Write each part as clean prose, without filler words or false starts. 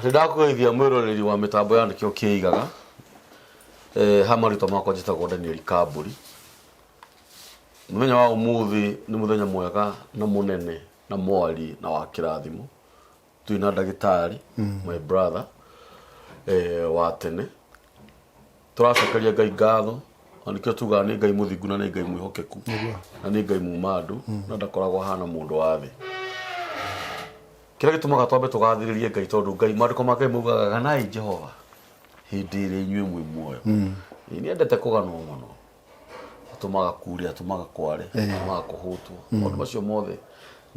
Nĩndakũgeithia mwĩroreri wa mĩtambo ya nĩkĩo kĩigaga eh, ha marĩtwa makwa njĩtagwo Daniel Kambũri. Mũthenya wa ũmũthĩ nĩ mũthenya mwega na mũnene na mwari na wa kĩrathimo. Twĩna ndagĩtarĩ my brother eh, wa tene. Tũracokeria Ngai ngatho na nĩkĩo tugaga nĩ Ngai mũthingu na nĩ Ngai mwĩhokeku na nĩ Ngai muma andũ na ndakoragwo ahana mũndũ wa thĩ. Kĩrĩa gĩtũmaga twambe tũgathĩrĩrie Ngai tondũ Ngai maandĩko ma Ngai maugaga ganai Jehova hĩndĩ ĩrĩa inyuĩ mwĩ muoyo. Ĩĩ nĩendete kũganwo mũno. Atũmaga kure, atũmaga kware, atũmaga kũhũtwo. Maũndũ macio mothe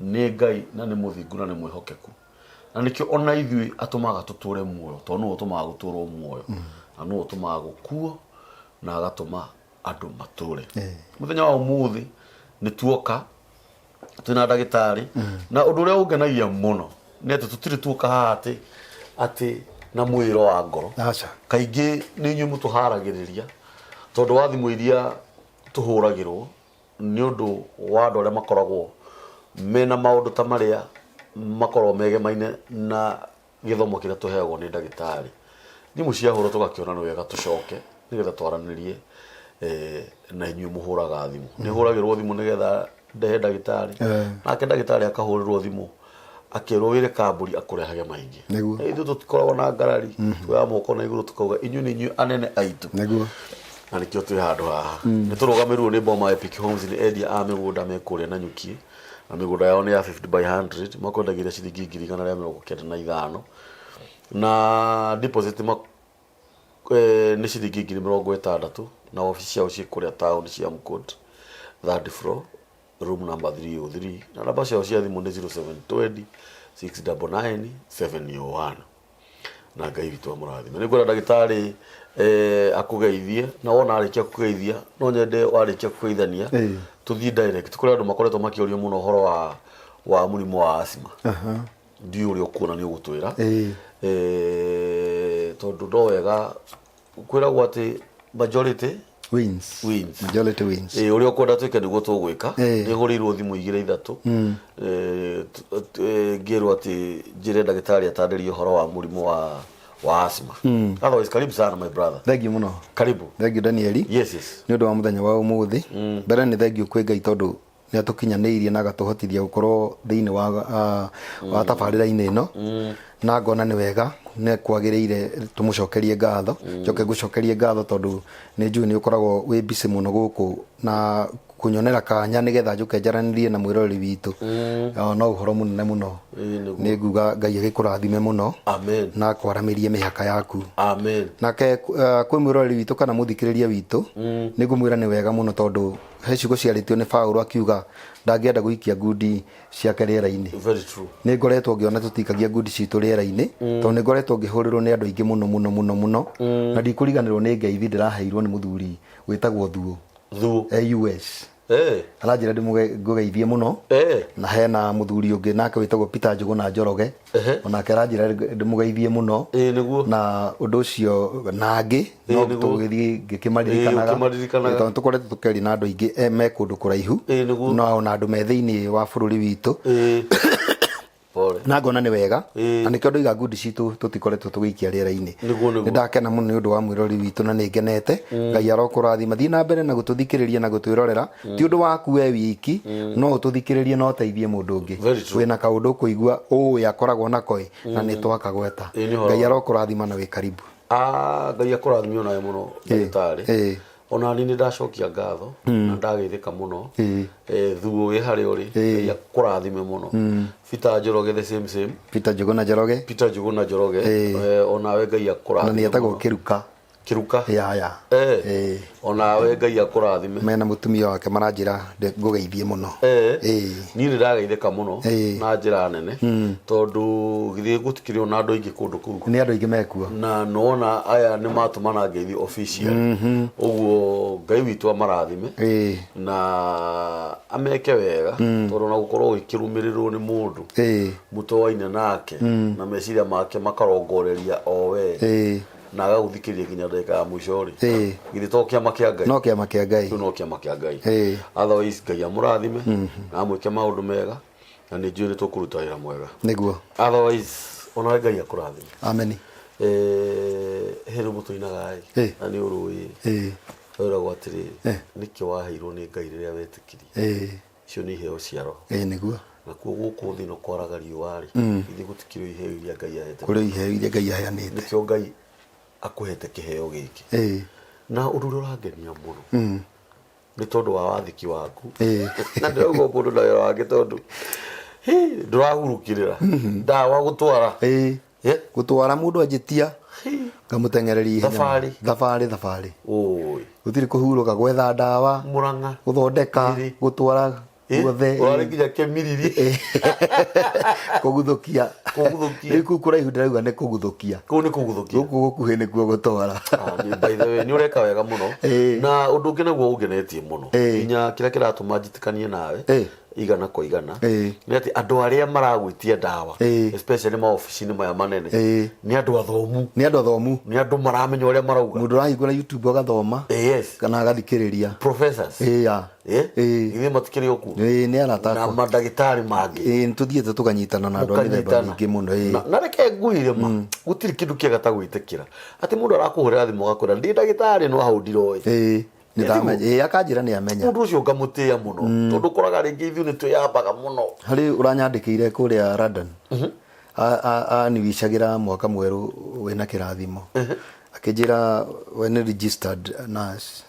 nĩ Ngai na nĩ mũthingu na nĩ mwĩhokeku. Na nĩkĩo ona ithuĩ atũmaga tũtũre muoyo tondũ nĩwe ũtũmaga gũtũrwo muoyo na nĩwe ũtũmaga gũkuo na agatũma andũ matũre. Mũthenya wa ũmũthĩ nĩ tuoka twĩna ndagĩtarĩ na ũndũ ũrĩa ũngenagia mũno nĩ atĩ tũtirĩ tuoka haha atĩ atĩ na mwĩro wa ngoro. Aca. Kaingĩ nĩ inyuĩ mũtũharagĩrĩria tondũ wa thimũ iria tũhũragĩrwo nĩ ũndũ wa andũ arĩa makoragwo mena maũndũ ta marĩa makoragwo megemaine na gĩthomo kĩrĩa tũheagwo nĩ ndagĩtarĩ. Thimũ ciahũrwo tũgakĩona nĩ wega tũcoke nĩgetha twaranĩrie eh, na inyuĩ mũhũraga thimũ. Nĩ hũragĩrwo thimũ nĩgetha ndehe ndagĩtarĩ, nake ndagĩtarĩ akahũrĩrwo thimũ akerwo wĩre kambũri akũrehage maingĩ. Nĩguo. Na ithuĩ tũtikoragwo na ngarari, tuoyaga moko na igũrũ tũkauga inyuĩ nĩ inyuĩ anene aitũ. Nĩguo. Na nĩkĩo twĩ handũ haha. Nĩ tũrũgamĩrĩirwo nĩ Boma Epic Homes, nĩ endia a mĩgũnda me kũrĩa Nanyuki, na mĩgũnda yao nĩ ya 50 by 100, makwendagĩria ciringi 195,000 na deposit nĩ ciringi 60,000 na obici ciao ciĩ kũrĩa taũni cia Mkot, third floor, room number 303 na namba ciao cia thimũ nĩ 0720 699 701 na Ngai witũ amũrathime. Nĩ ngwenda ndagĩtarĩ akũgeithie na wona arĩkia kũgeithia no nyende warĩkia kũgeithania tũthiĩ direct kũrĩ andũ makoretwo makĩũria mũno ũhoro wa mũrimũ wa asthma. Ndiũĩ ũrĩa ũkuona nĩ ũgũtwĩra. Tondũ no wega kwĩragwo atĩ majority Wins. Wins. Majority wins. Ĩĩ, ũrĩa ũkwenda twĩke nĩguo tũgwĩka. Nĩ hũrĩirwo thimũ igĩrĩ ithatũ ngĩrwo atĩ njĩre ndagĩtarĩ atarĩrie ũhoro wa mũrimũ wa asthma. Otherwise, karibu sana my brother. Thank you mũno. Karibu. Thank you Danieli. Yes. Nĩ ũndũ wa mũthenya wa ũmũthĩ. Mbere nĩ thank you kwĩ Ngai tondũ nĩ atũkinyanĩirie na agatũhotithia gũkorwo thĩinĩ wa, wa tabarĩra-inĩ ĩno na ngona nĩ wega nĩ kwagĩrĩire tũmũcokerie ngatho. Njoke ngũcokerie ngatho tondũ nĩ njũĩ nĩ ũkoragwo wĩ busy mũno gũkũ na kũnyonera kanya nĩgetha njũke njaranĩrie na mwĩroreri witũ. No ũhoro mũnene mũno. Ĩĩ, nĩguo. Nĩ nguga Ngai agĩkũrathime mũno. Amen. Na akwaramĩrie mĩhaka yaku. Amen. Nake kwĩ mwĩroreri witũ kana mũthikĩrĩria witũ, nĩ ngũmwĩra nĩ wega mũno tondũ he ciugo ciarĩtio nĩ Paũlũ akiuga ndangĩenda gũikia ngundi ciake rĩera-inĩ. Very true. Nĩ ngoretwo ngĩona tũtikagia ngundi citũ rĩera-inĩ tondũ nĩ ngoretwo ngĩhũrĩrwo nĩ andũ aingĩ mũno mũno mũno mũno na ndikũriganĩrwo nĩ ngeithi ndĩraheirwo nĩ mũthuri wĩtagwo Thuo. Thuo. E US. Eh. Aranjĩra ndĩmũgeithie mũno. Eh. Na hena mũthuri ũngĩ nake wĩtagwo Peter Njũgũna Njoroge. Ehe. Onake aranjĩra ndĩmũgeithie mũno. Ĩĩ nĩguo. Na ũndũ ũcio na angĩ no Ĩĩ nĩguo. tũgĩthiĩ ngĩkĩmaririkanaga. Ĩĩ, ũkĩmaririkanaga. Ĩĩ, tondũ tũkoretwo tũkĩaria na andũ aingĩ me kũndũ kũraihu. Ĩĩ nĩguo. Na ona andũ me thĩinĩ wa bũrũri witũ. Ĩĩ. Pole. Na ngona nĩ wega. Ĩĩ. Na nĩkĩo ndoiga ngundi citũ tũtikoretwo tũgĩikia rĩera-inĩ. Nĩguo, nĩguo. Nĩ ndakena mũno nĩ ũndũ wa mwĩrori witũ na nĩ ngenete. Ngai arokũrathima. Thiĩ na mbere na gũtũthikĩrĩria na gũtwĩrorera. Ti ũndũ waku we wiki, no ũtũthikĩrĩrie na ũteithie mũndũ ũngĩ. Very true. Wĩna kaũndũ ũkũigua ũĩ akoragwo nako ĩ, na nĩ twakagweta. Ĩĩ, nĩ ũhoro Ngai wa- arokũrathima na wĩ karibu. Ah, Ngai akũrathime onawe mũno ndagĩtarĩ. Ĩĩ. Ona niĩ nĩ ndacokia ngatho na ndageithĩka mũno. Ĩĩ. Thuo wĩ harĩa ũrĩ, Ĩĩ. Ngai akũrathime mũno. Peter Njoroge the same same. Peter Njũgũna Njoroge. Peter Njũgũna Njoroge. Ĩĩ. Onawe Ngai Na akũrathime nĩ etagwo mũno. Kĩruka. Kĩruka? Ya, ya. Eh. Ĩĩ. Onawe Ngai akũrathime. Mena mũtumia wake maranjĩra ngũgeithie mũno. Eh. Ĩĩ. Niĩ nĩ ndageithĩka mũno Ĩĩ. na njĩra nene tondũ githĩ gũtikĩrĩ ona andũ aingĩ kũndũ kũu. Nĩ andũ aingĩ mekuo. Na nĩwona aya nĩ matũmana ngeithi official. Ũguo Ngai witũ amarathime. Ĩĩ. Na ameke wega tondũ ona gũkorwo ũgĩkĩrũmĩrĩrwo nĩ mũndũ Ĩĩ. mũtoaine nake na meciria make makarongoreria o we. Ĩĩ. Na agagũthikĩrĩria nginya ndagĩka ya mũico rĩ. Ĩĩ. Githĩ to kĩama kĩa Ngai? No kĩama kĩa Ngai. Kĩu no kĩama kĩa Ngai. Ĩĩ. Otherwise Ngai amũrathime na amwĩke maũndũ mega na nĩ njũĩ nĩ tũkũruta wĩra mwega. Nĩguo. Otherwise Onawe Ngai akũrathime. Ameni. He rwĩmbo tũinaga ĩ, Ĩ. na nĩ ũrũĩ Ĩ. wĩragwo atĩrĩrĩ, Ĩ. nĩkĩo waheirwo nĩ Ngai rĩrĩa wetĩkirie. Ĩ. Icio nĩ iheo cia roho. Ĩ nĩguo. Nakuo gũkũ thĩ ĩno kwaraga riũa rĩ, ithuĩ gũtikĩrĩ iheo iria Ngai ahete. Kũrĩ iheo iria Ngai aheanĩte. Nĩkĩo Ngai akũhete kĩheo gĩkĩ. Ĩ. Na ũndũ ũrĩa ũrangenia mũno nĩ tondũ wa wathĩki waku. Ĩ. Na ndĩrauga mũndũ na wĩra wake tondũ hĩ, ndũrahurũkĩrĩra ndawa gũtwara. Ĩ. Eh? Gũtwara mũndũ anjĩtia ngamũteng'ereria ihenya. Thabarĩ. Thabarĩ thabarĩ. Ũĩ. Gũtirĩ kũhurũka gwetha ndawa. Mũrang'a. Gũthondeka, Ĩrĩ. gũtwara Eh, guothe. Ũrarĩ nginya Kĩmiriri. Kũguthũkia. Kũguthũkia. Rĩu kũu kũraihu ndĩrauga nĩ kũguthũkia. Kũu nĩ kũguthũkia. Gũkũ gũkuhĩ nĩkuo gũtwara. Ah, by the way, nĩ ũreka wega mũno. Ĩĩ. Na ũndũ ũngĩ naguo ũngenetie mũno. Ĩĩ. Nginya kĩrĩa kĩratũma njĩtĩkanie nawe. Ĩĩ. Igana kwa igana. Ĩĩ. Nĩ atĩ andũ arĩa maragwĩtia ndawa. Ĩĩ. Especially maobici-inĩ maya manene. Ĩĩ. Nĩ andũ athomu. Nĩ andũ athomu. Nĩ andũ maramenya ũrĩa marauga. Mũndũ ũrahingũra YouTube agathoma. Yes. Kana agathikĩrĩria. Professors. Ĩĩ ya. Eh? Ĩĩ. Ithuĩ matikĩrĩ o kuo. Ĩĩ nĩ arata Na akwa. mandagĩtarĩ mangĩ. Ĩĩ nĩ tũthiĩte tũkanyitana na andũ a mĩthemba Mũkanyitana. mĩingĩ mũno. Ĩĩ. Na reke ngwĩre ma gũtirĩ kĩndũ kĩega ta gwĩtĩkĩra atĩ mũndũ arakũhũrĩra thimũ agakwĩra ndĩ ndagĩtarĩ no hau ndiroĩ. Ĩĩ. Nĩ ndamenya. Ĩĩ akanjĩra nĩ amenya. Mũndũ ũcio ngamũtĩĩa mũno tondũ ũkoraga rĩngĩ ithuĩ nĩ twĩyambaga mũno. Harĩ ũranyandĩkĩire kũrĩa London. Aniwicagĩra mwaka mwerũ wĩna kĩrathimo. Akĩnjĩra we nĩ registered nurse.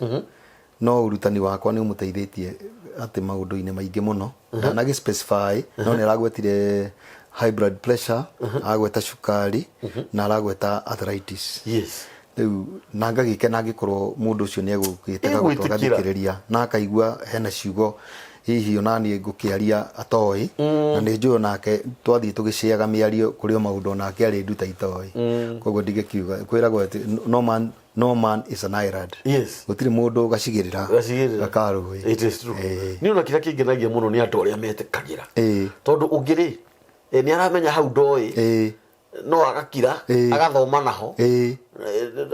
No ũrutani wakwa nĩ ũmũteithĩtie atĩ maũndũ-inĩ maingĩ mũno. Ndanagĩ specify no nĩ aragwetire high blood pressure, aragweta cukari na aragweta arthritis. Yes. Rĩu na ngagĩkena angĩkorwo mũndũ ũcio nĩ egũgĩtega gũtũ Egwĩtĩkĩra. agathikĩrĩria na akaigua hena ciugo hihi onaniĩ ngũkĩaria atoĩ na nĩ njũĩ onake twathiĩ tũgĩcĩaga mĩario kũrĩ o maũndũ onake arĩ nduta itoĩ. Koguo ndingĩkiuga kwĩragwo atĩ no man is an island. Yes. Gũtirĩ mũndũ gacigĩrĩra Gacigĩrĩra. gakarũĩ. It is true. Ĩĩ. Niĩ ona kĩrĩa kĩngenagia mũno nĩ andũ arĩa metĩkagĩra. Ĩĩ. Tondũ ũngĩ rĩ, nĩ aramenya hau ndoĩ. Ĩĩ. No agakira, Ĩĩ. agathoma naho. Ĩĩ.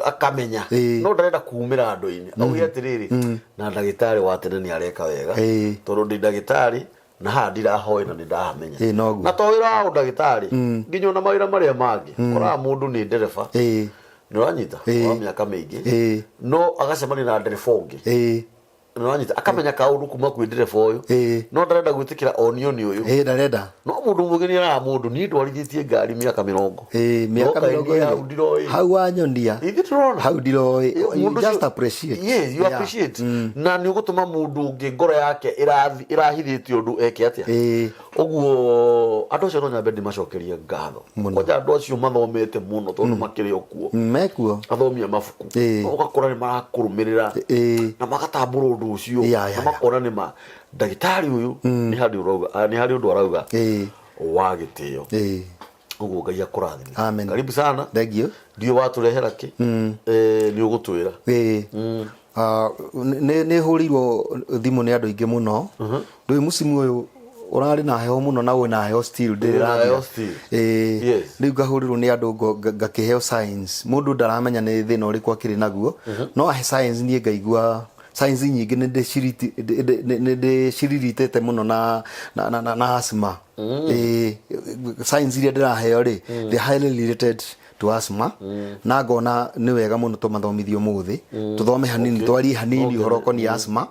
Akamenya. Ĩĩ. No ndarenda kumĩra andũ-inĩ. Auge atĩrĩrĩ, na ndagĩtarĩ wa tene nĩ areka wega. Ĩĩ. Tondũ ndĩ ndagĩtarĩ na haha ndirahoe na nĩ ndahamenya. Ĩĩ, noguo. Na to wĩra wa ũndagĩtarĩ, nginya ona mawĩra marĩa mangĩ. Ũkoraga mũndũ nĩ ndereba. Ĩĩ. Nĩ ũranyita? Ĩĩ. Wa mĩaka mĩingĩ. Ĩĩ. No agacemania na ndereba ũngĩ. Ĩĩ. Nĩ ũranyita? Akamenya kaũndũ kuma kwĩ ndereba ũyũ. Ĩĩ. No ndarenda gwĩtĩkĩra onio nĩ ũyũ. Ĩĩ ndarenda. No mũndũ mũgĩ nĩ araga mũndũ niĩ ndwarithĩtie ngari mĩaka mĩrongo. Ĩĩ mĩaka No kaĩ mĩrongo niĩ hau ĩrĩ. ndiroĩ. Hau wanyonia. Ithuĩ tũrona. Hau ndiroĩ. Ĩĩ, You mũndũ just ũcio- appreciate. Yes, you Yeah. appreciate. Na nĩ ũgũtũma mũndũ ũngĩ ngoro yake ĩrahithĩtie ũndũ eke atĩa. Ĩĩ. Ũguo andũ acio no nyambe ndĩmacokerie ngatho. Mũno. Kwanja andũ acio mathomete mũno tondũ makĩrĩ o kuo. Mekuo. Athomi a mabuku. Ĩĩ. Ũgakora nĩ marakũrũmĩrĩra. Ĩĩ. Na magatambũra ũndũ ũcio. Ya, ya, Na makona nĩ ma ndagĩtarĩ ũyũ nĩ harĩ ũrauga, nĩ harĩ ũndũ arauga Ĩĩ. wa gĩtĩo. Ĩĩ. Ũguo Ngai akũrathime. Amen. Karibu sana. Thank you. Ndiũĩ watũrehera kĩ. Nĩ ũgũtwĩra. Ĩĩ. Nĩ hũrĩirwo thimũ nĩ andũ aingĩ mũno. Ndũĩ mũcimu ũyũ ũrarĩ na heho mũno na wĩna heho still ndĩrĩ Wĩna ĩrathira. heho still. Ĩĩ. Yes. Rĩu ngahũrĩrwo nĩ andũ ngakĩheo signs. Mũndũ ndaramenya nĩ thĩna ũrĩkũ akĩrĩ naguo. No ahe signs niĩ ngaigua signs nyingĩ nĩ ndĩcirirĩtĩte mũno na asthma. Ĩĩ, signs iria ndĩraheo rĩ, they highly related to asthma. Na ngona nĩ wega mũno tũmathomithie ũmũthĩ. Tũthome hanini, twarie hanini ũhoro ũkoniĩ asthma,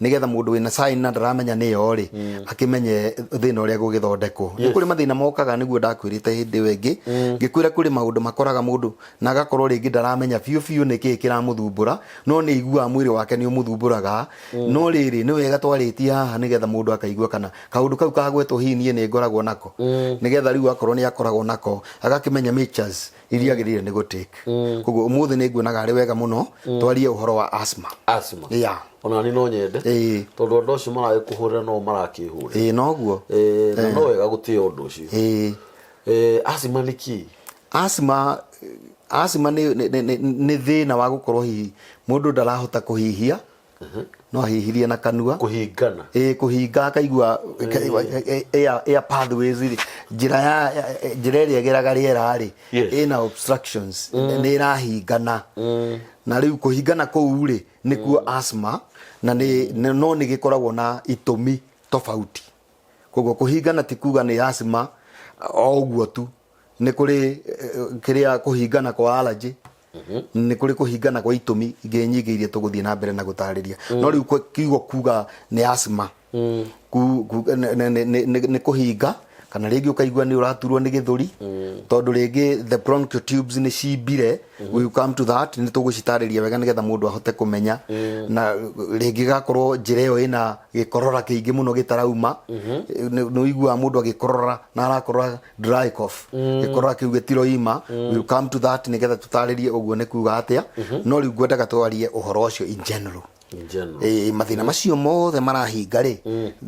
nĩgetha mũndũ wĩna sign na ndaramenya nĩyo rĩ, akĩmenye thĩna ũrĩa gũgĩthondekwo. Nĩ kũrĩ mathĩna mokaga nĩguo ndakwĩrĩte hĩndĩ ĩyo ĩngĩ, ngĩkwĩra kũrĩ maũndũ makoraga mũndũ na agakorwo rĩngĩ ndaramenya biũ biũ nĩkĩĩ kĩramũthumbũra, no nĩ aiguaga mwĩrĩ wake nĩ ũmũthumbũraga. No rĩrĩ, nĩ wega twarĩtie haha nĩgetha mũndũ akaigua kana kaũndũ kau kagwetwo hihi niĩ nĩ ngoragwo nako. Nĩgetha rĩu akorwo nĩ akoragwo nako, agakĩmenya measures iria agĩrĩire nĩ gũtake. Koguo ũmũthĩ nĩ nguonaga arĩ wega mũno twarie ũhoro wa asthma. Asthma. Yeah. Ona niĩ no nyende. Ĩĩ. Tondũ andũ acio maragĩkũhũrĩra no marakĩhũrĩra. Ĩĩ noguo. Na no wega gũtĩĩa ũndũ ũcio. Ĩĩ. Asthma nĩ kĩĩ? Asthma nĩ thĩna wa gũkorwo hihi mũndũ ndarahota kũhihia, no ahihirie na kanua. Kũhingana. Ĩĩ, kũhinga akaigua air pathways rĩ, njĩra ya njĩra ĩrĩa ĩgeraga rĩera rĩ, Yes. ĩna obstructions, nĩ ĩrahingana. Na rĩu kũhingana kũu rĩ, nĩkuo asthma, na no nĩ gĩkoragwo na itũmi tofauti. Koguo kũhingana ti kuga nĩ asthma o ũguo tu. Nĩ kũrĩ kĩrĩa kũhingana kwa allergy, nĩ kũrĩ kũhingana kwa itũmi ingĩ nyingĩ iria tũgũthiĩ na mbere na gũtarĩria. No rĩu kiugo kuga nĩ asthma nĩ kũhinga, kana rĩngĩ ũkaigua nĩ ũraturwo nĩ gĩthũri tondũ rĩngĩ the bronchial tubes nĩ cimbire. We will come to that, nĩ tũgũcitarĩria wega nĩgetha mũndũ ahote kũmenya. Na rĩngĩ gakorwo njĩra ĩyo ĩna gĩkorora kĩingĩ mũno gĩtarauma. Nĩ ũiguaga mũndũ agĩkorora na arakorora dry cough, gĩkorora kĩu gĩtiroima. We will come to that nĩgetha tũtarĩrie ũguo nĩ kuga atĩa. No rĩu ngwendaga twarie ũhoro ũcio in general. In general. Ĩĩ, mathĩna macio mothe marahinga rĩ,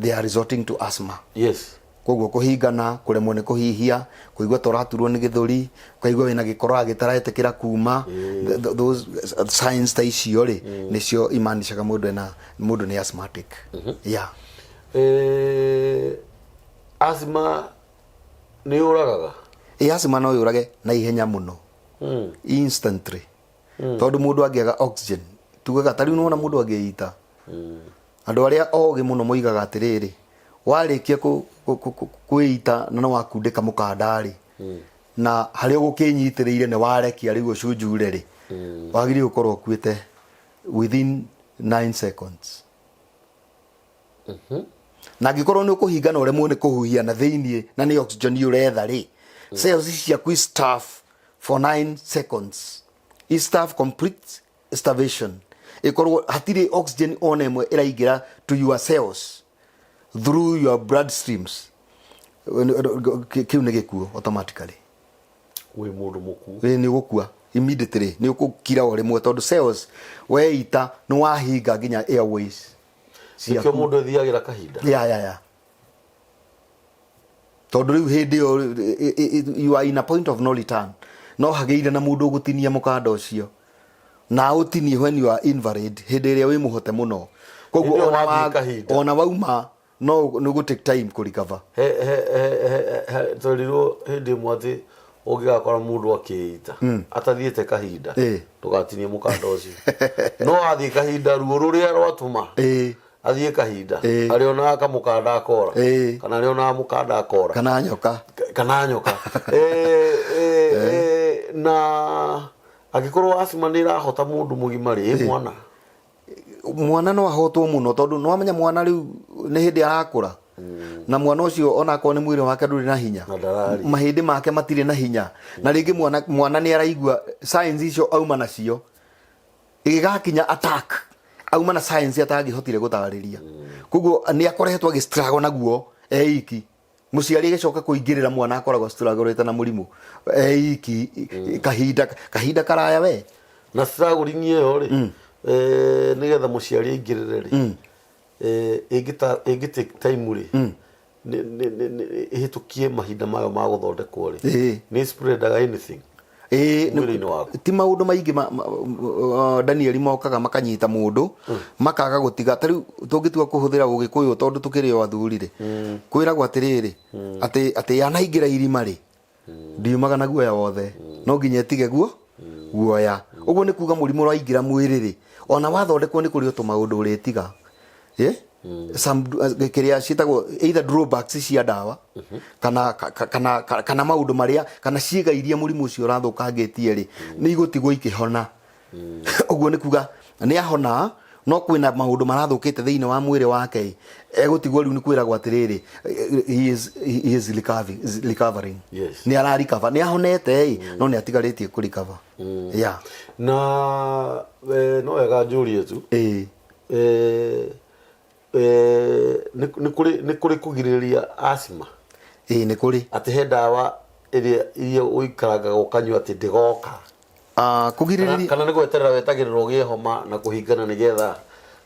they are resorting to asthma. Koguo kũhingana, kũremwo nĩ kũhihia, kũigua ta ũraturwo nĩ gĩthũri, ũkaigua wĩna gĩkorora gĩtaretĩkĩra kuma, those signs ta icio rĩ, nĩcio imaanishaga mũndũ ena mũndũ nĩ asthmatic, yeah. Asthma nĩ yũragaga? Ĩ, asthma no yũrage na ihenya mũno, instantly, tondũ mũndũ angĩaga oxygen, tugaga ta rĩu nĩwona mũndũ angĩita, andũ arĩa ogĩ mũno moigaga atĩrĩrĩ, warĩkia kwĩita na nĩ wakundĩka mũkanda rĩ, na harĩa ũgũkĩnyitĩrĩire nĩ warekia rĩu ũcunjure rĩ, wagĩrĩire gũkorwo ũkuĩte within 9 seconds. Na angĩkorwo nĩ ũkũhinga na ũremwo nĩ kũhuhia na thĩiniĩ na nĩ oxygen ũretha rĩ, cells ciaku i starve for 9 seconds, i starve, complete starvation, ĩkorwo hatirĩ oxygen ona ĩmwe ĩraingĩra to your cells through your blood streams. Kĩu nĩ gĩkuũ automatically. Wĩ mũndũ mũkuũ. Ĩ, nĩ ũgũkua immediately, nĩ ũgũkira o rĩmwe tondũ cells weita nĩ wahinga nginya airways nĩkĩo ciaku. Mũndũ ĩthiagĩra kahinda. Ya, tondũ rĩu hĩndĩ ĩyo you are in a point of no return. No hagĩire na mũndũ ũgũtinia mũkanda ũcio na ũtinie when you are invalid, hĩndĩ ĩrĩa wĩ mũhote mũno. Koguo Hĩndĩ ĩyo ona wathiĩ kahinda. Ona wauma no nĩ gũ take time kũ recover. Twerirwo hĩndĩ ĩmwe atĩ ũngĩgakora mũndũ akĩita atathiĩte kahinda, ndũgatinie mũkanda ũcio. No athiĩ kahinda, ruo rũrĩa rwatũma athiĩ kahinda, arĩonaga kamũkanda akora, kana arĩonaga mũkanda akora. Kana nyoka. Kana nyoka. Na angĩkorwo asthma nĩ ĩrahota mũndũ mũgima rĩ, ĩ mwana? Mwana no ahotwo mũno tondũ nĩ wamenya mwana rĩu nĩ hĩndĩ arakũra, na mwana ũcio onakorwo nĩ mwĩrĩ wake ndũrĩ na hinya, Na ndararia. Mahĩndĩ make matirĩ na hinya, na rĩngĩ mwana nĩ araigua signs icio auma nacio, ĩgĩgakinya attack auma na signs atangĩhotire gũtarĩria. Koguo nĩ akoretwo agĩ struggle naguo eiki. Mũciari agĩcoka kũingĩrĩra, mwana akoragwo struggle na mũrimũ eiki kahinda karaya we. Na struggling ĩyo rĩ, nĩgetha mũciari aingĩrĩre rĩ, ĩngĩ take time rĩ, ĩhĩtũkie mahinda mayo ma gũthondekwo rĩ, nĩ spreadaga anything mwĩrĩ-inĩ waku? Ti maũndũ maingĩ Daniel mokaga makanyita mũndũ makaga gũtiga. Ta rĩu tũngĩtua kũhũthĩra ũgĩkũyũ, tondũ tũkĩrĩ o athuri rĩ, kwĩragwo atĩrĩrĩ, atĩ yanaingĩra irima rĩ, ndiumaga na guoya wothe, no nginya ĩtige guo guoya. Ũguo nĩ kuga mũrimũ ũraingĩra mwĩrĩ rĩ, ona wathondekwo nĩ kũrĩ o tũmaũndũ ũrĩtiga. Some kĩrĩa ciĩtagwo either drawbacks cia ndawa kana maũndũ marĩa kana ciĩga iria mũrimũ ũcio ũrathũkangĩtie rĩ, nĩ igũtigwo ikĩhona. Ũguo nĩ kuga nĩ ahona, no kwĩna maũndũ marathũkĩte thĩinĩ wa mwĩrĩ wake ĩ, egũtigwo rĩu nĩ kwĩragwo atĩrĩrĩ, he is recovering. Nĩ ararikava, nĩ ahonete ĩ, no nĩ atigarĩtie kũrikava, yeah. Na no wega njũrie tu. Nĩ kũrĩ kũgirĩrĩria asthma? Ĩĩ, nĩ kũrĩ. Atĩ he ndawa ĩrĩa iria ũikarangaga ũkanyua atĩ ndĩgoka? Ah, kũgirĩrĩria. Kana nĩ gweterera wetagĩrĩra ũgĩe homa na kũhingana nĩgetha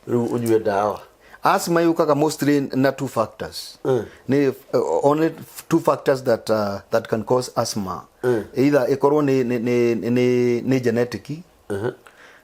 rĩu ũnyue ndawa? Asthma yũkaga mostly na two factors. Nĩ only two factors that can cause asthma. Either ĩkorwo nĩ genetic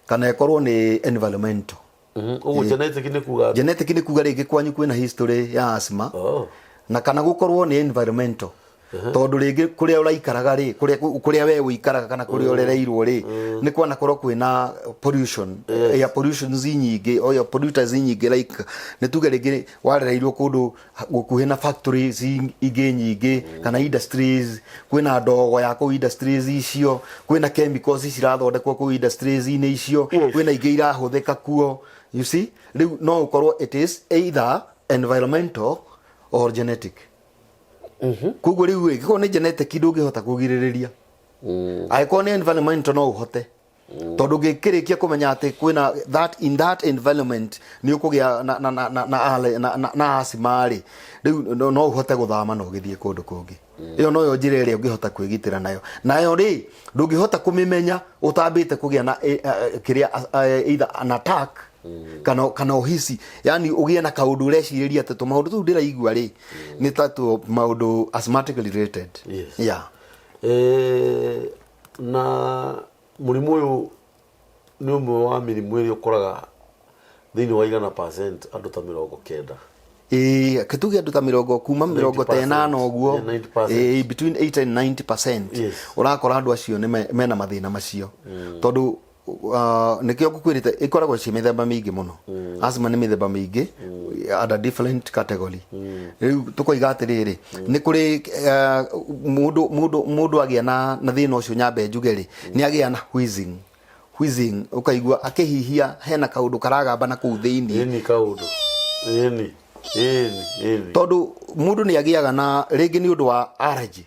kana ĩkorwo nĩ environmental. Ũguo genetic nĩ kuga atĩa? Genetic nĩ kuga rĩngĩ kwanyu kwĩna history ya asthma. Oh. Na kana gũkorwo nĩ environmental. Tondũ rĩngĩ kũrĩa ũraikaraga rĩ, kũrĩa we ũikaraga kana kũrĩa ũrereirwo rĩ, nĩ kwanakorwo kwĩna pollution, air pollutions nyingĩ, o air polluters nyingĩ. Like nĩ tuge rĩngĩ warereirwo kũndũ gũkuhĩ na factories ingĩ nyingĩ kana industries, kwĩna ndogo ya kũu industries icio, kwĩna chemicals cirathondekwo kũu industries-inĩ icio, kwĩna ingĩ irahũthĩka kuo. You see, rĩu no ũkorwo it is either environmental or genetic. Koguo rĩu ĩ, ĩngĩkorwo nĩ genetic, ndũngĩhota kũgirĩrĩria. Angĩkorwo nĩ environmental, no ũhote, tondũ ũngĩkĩrĩkia kũmenya atĩ kwĩna that in that environment nĩ ũkũgĩa na asthma rĩ, rĩu no ũhote gũthama na ũgĩthiĩ kũndũ kũngĩ. Ĩyo noyo njĩra ĩrĩa ũngĩhota kwĩgitĩra nayo. Nayo rĩ, ndũngĩhota kũmĩmenya ũtambĩte kũgĩa na kĩrĩa either an attack kana ũhici, yani ũgĩe na kaũndũ ũrecirĩria atĩ tũmaũndũ tũu ndĩraigua rĩ, nĩ ta tũ maũndũ asthmatic related. Yeah. Na mũrimũ ũyũ nĩ ũmwe wa mĩrimũ ĩrĩa ũkoraga thĩinĩ wa 100% andũ ta 90. Ĩĩ, kĩtuge andũ ta mĩrongo kuma mĩrongo ta 90%. ĩnana ũguo. Yeah, 90%. Ĩĩ, between 8 and 90%. Ũrakora andũ acio nĩ mena mathĩna macio, tondũ nĩkĩo ngũkwĩrĩte ĩkoragwo ciĩ mĩthemba mĩingĩ mũno. Asthma nĩ mĩthemba mĩingĩ under different category. Rĩu tũkoiga atĩrĩrĩ, nĩ kũrĩ mũndũ agĩa na thĩna ũcio, nyambe njuge rĩ, nĩ agĩa na wheezing. Wheezing, ũkaigua akĩhihia hena kaũndũ karagamba na kũu thĩinĩ. Ĩni, kaũndũ, ĩni, ĩni, ĩni. Tondũ mũndũ nĩ agĩaga na rĩngĩ nĩ ũndũ wa allergy.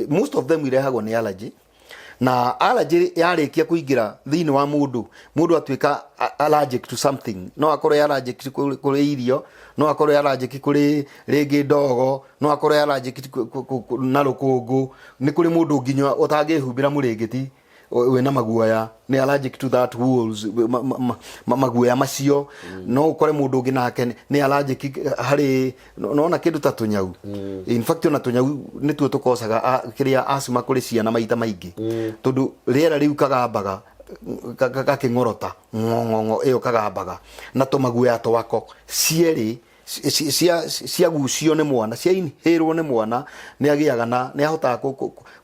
Most of them irehagwo nĩ allergy, na allergy yarĩkia kũingĩra thĩinĩ wa mũndũ, mũndũ atuĩka allergic to something. No akorwo ĩ allergic kũrĩ irio, no akorwo ĩ allergic kũrĩ rĩngĩ ndogo, no akorwo ĩ allergic na rũkũngũ. Nĩ kũrĩ mũndũ nginya ũtangĩhumbĩra mũrĩngĩti wĩna maguoya, nĩ allergic to that wools, maguoya macio. No ũkore mũndũ ũngĩ nake nĩ allergic harĩ nona kĩndũ ta tũnyau. In fact, ona tũnyau nĩtuo tũkocaga kĩrĩa asthma kũrĩ ciana maita maingĩ, tondũ rĩera rĩu kagambaga gakĩng'orota ng'ong'ong'o ĩyo kagambaga na tũmaguoya twako cierĩ ciagucio nĩ mwana, cia inhale nĩ mwana, nĩ agĩaga na nĩ ahotaga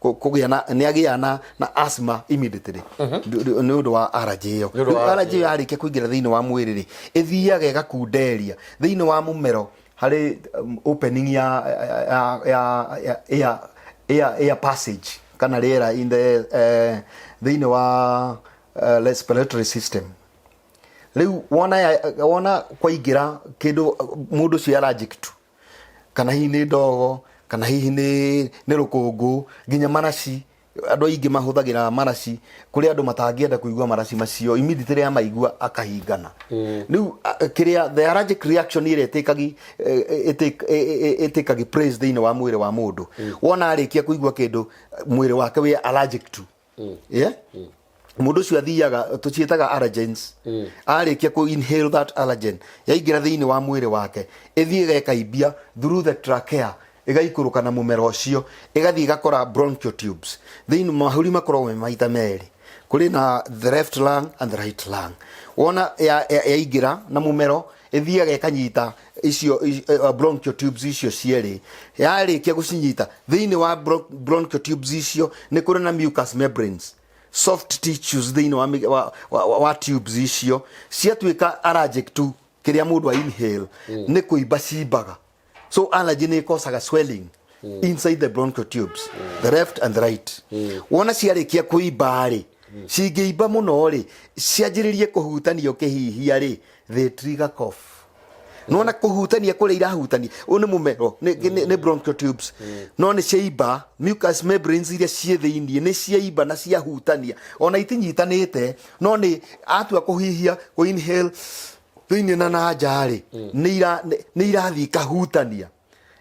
kũgĩa na nĩ agĩaga na asthma immediately nĩ ũndũ wa allergy ĩyo. Nĩ ũndũ wa Rĩu allergy ĩyo yarĩkia kũingĩra thĩinĩ wa mwĩrĩ rĩ, ĩthiaga ĩgakunderia thĩinĩ wa mũmero harĩ opening ya air passage kana rĩera in the thĩinĩ wa respiratory system. Rĩu wona kwaingĩra kĩndũ mũndũ ũcio allergic to, kana hihi nĩ ndogo, kana hihi nĩ rũkũngũ, nginya maraci. Andũ aingĩ mahũthagĩra maraci, kũrĩ andũ matangĩenda kũigua maraci macio, immediately amaigua akahingana. Rĩu kĩrĩa the allergic reaction ĩrĩa ĩtĩkagi place thĩinĩ wa mwĩrĩ wa mũndũ, wona arĩkia kũigua kĩndũ mwĩrĩ wake wĩ allergic to, yeah? Mũndũ ũcio athiaga, tũciĩtaga allergens, arĩkia kũ inhale that allergen, yaingĩra thĩinĩ wa mwĩrĩ wake, ĩthiĩ ĩgekaimbia through the trachea, ĩgaikũrũka na mũmero ũcio, ĩgathiĩ ĩgakora bronchial tubes thĩinĩ. Mahũri makoragwo me maita merĩ, kũrĩ na the left lung and the right lung. Wona yaingĩra na mũmero, ĩthiaga ĩkanyita icio bronchial tubes icio cierĩ. Yarĩkia gũcinyita, thĩinĩ wa bronchial tubes icio nĩ kũrĩ na mucous membranes, soft tissues thĩinĩ wa tubes icio. Ciatuĩka allergic to kĩrĩa mũndũ a inhale, nĩ kũimba cimbaga. So allergy nĩ ĩkosaga swelling inside the bronchial tubes, the left and the right. Wona ciarĩkia kũimba rĩ, cingĩimba mũno rĩ, cianjĩrĩrie kũhutania ũkĩhihia rĩ, they trigger cough. Nona kũhutania kũrĩa irahutania, ũyũ nĩ mũmero, nĩ bronchial tubes, no nĩ ciaimba, mucous membranes iria ciĩ thĩiniĩ nĩ ciaimba na ciahutania, ona itinyitanĩte, no nĩ atua kũhihia, kũ inhale thĩiniĩ na nja rĩ, nĩ irathiĩ ikahutania,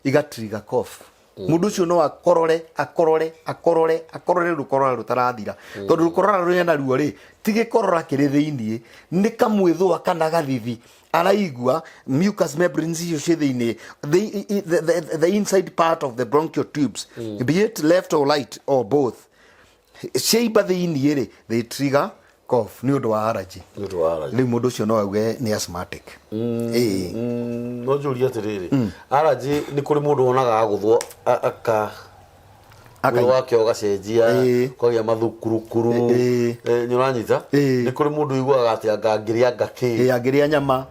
igatrigger cough. Mũndũ ũcio no akorore, akorore, akorore, akorore rũkorora rũtarathira, tondũ rũkorora rũrĩa naruo rĩ, ti gĩkorora kĩrĩ thĩiniĩ, nĩ kamwĩthũa kana gathithi araigua. Mucous membranes icio ciĩ thĩiniĩ, the inside part of the bronchial tubes, be it left or right or both, ciaimba thĩiniĩ rĩ, they trigger cough nĩ ũndũ wa allergy. Nĩ ũndũ wa allergy. Rĩu mũndũ ũcio no auge nĩ asthmatic, ĩĩ. No njũrie atĩrĩrĩ, allergy nĩ kũrĩ mũndũ wonaga agũthwo aka Mwĩrĩ wake ũgacenjia, kũgĩa mathukurukuru. Nĩ ũranyita? Nĩ kũrĩ mũndũ ũiguaga atĩ anga angĩrĩa anga kĩ. Angĩrĩa nyama,